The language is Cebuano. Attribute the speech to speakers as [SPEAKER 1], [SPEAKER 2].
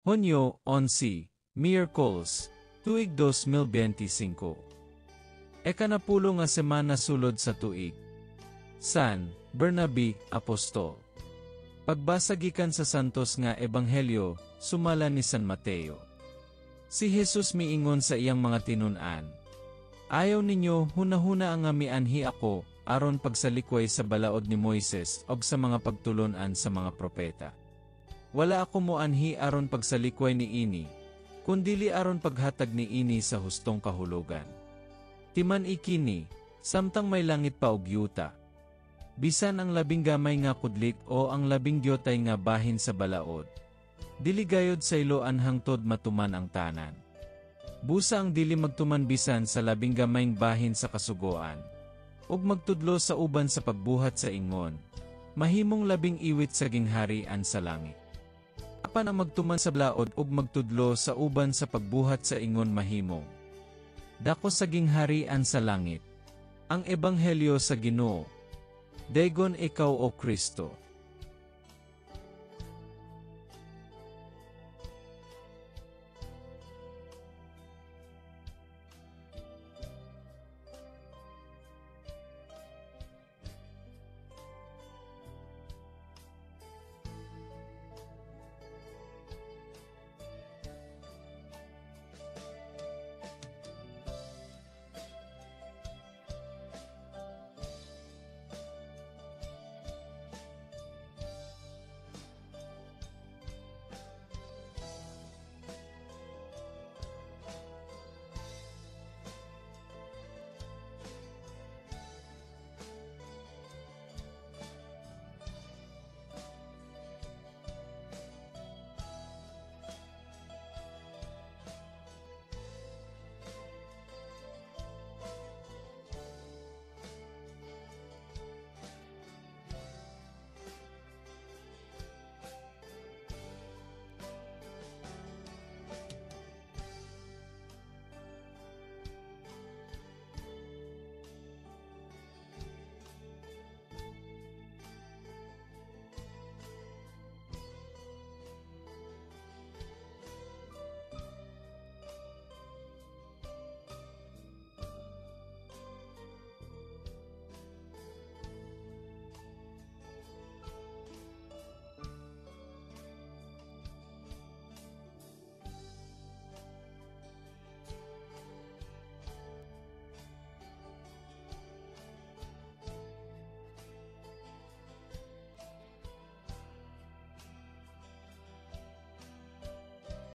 [SPEAKER 1] Hunyo 11, Miyerkules, tuig 2025. Ekanapulo nga semana sulod sa tuig. San Bernabe Apostol. Pagbasa gikan sa Santos nga Ebanghelyo sumala ni San Mateo. Si Jesus miingon sa iyang mga tinun-an, "Ayaw ninyo hunahuna nga mianhi ako aron pagsalikway sa balaod ni Moises og sa mga pagtulon-an sa mga propeta. Wala ako moanhi aron pagsalikway niini, kundili aron paghatag niini sa hustong kahulugan. Timan-i kini, samtang may langit pa ug yuta, bisan ang labing gamay nga kudlit o ang labing diotay nga bahin sa balaod, dili gayod sayloan hangtod matuman ang tanan. Busa ang dili magtuman bisan sa labing gamayng bahin sa kasugoan, ug magtudlo sa uban sa pagbuhat sa ingon, mahimong labing iwit sa gingharian sa langit. Apan ang magtuman sa balaod ug magtudlo sa uban sa pagbuhat sa ingon mahimong dako sa gingharian sa langit." Ang Ebanghelyo sa Ginoo. Daygon ikaw, O Kristo.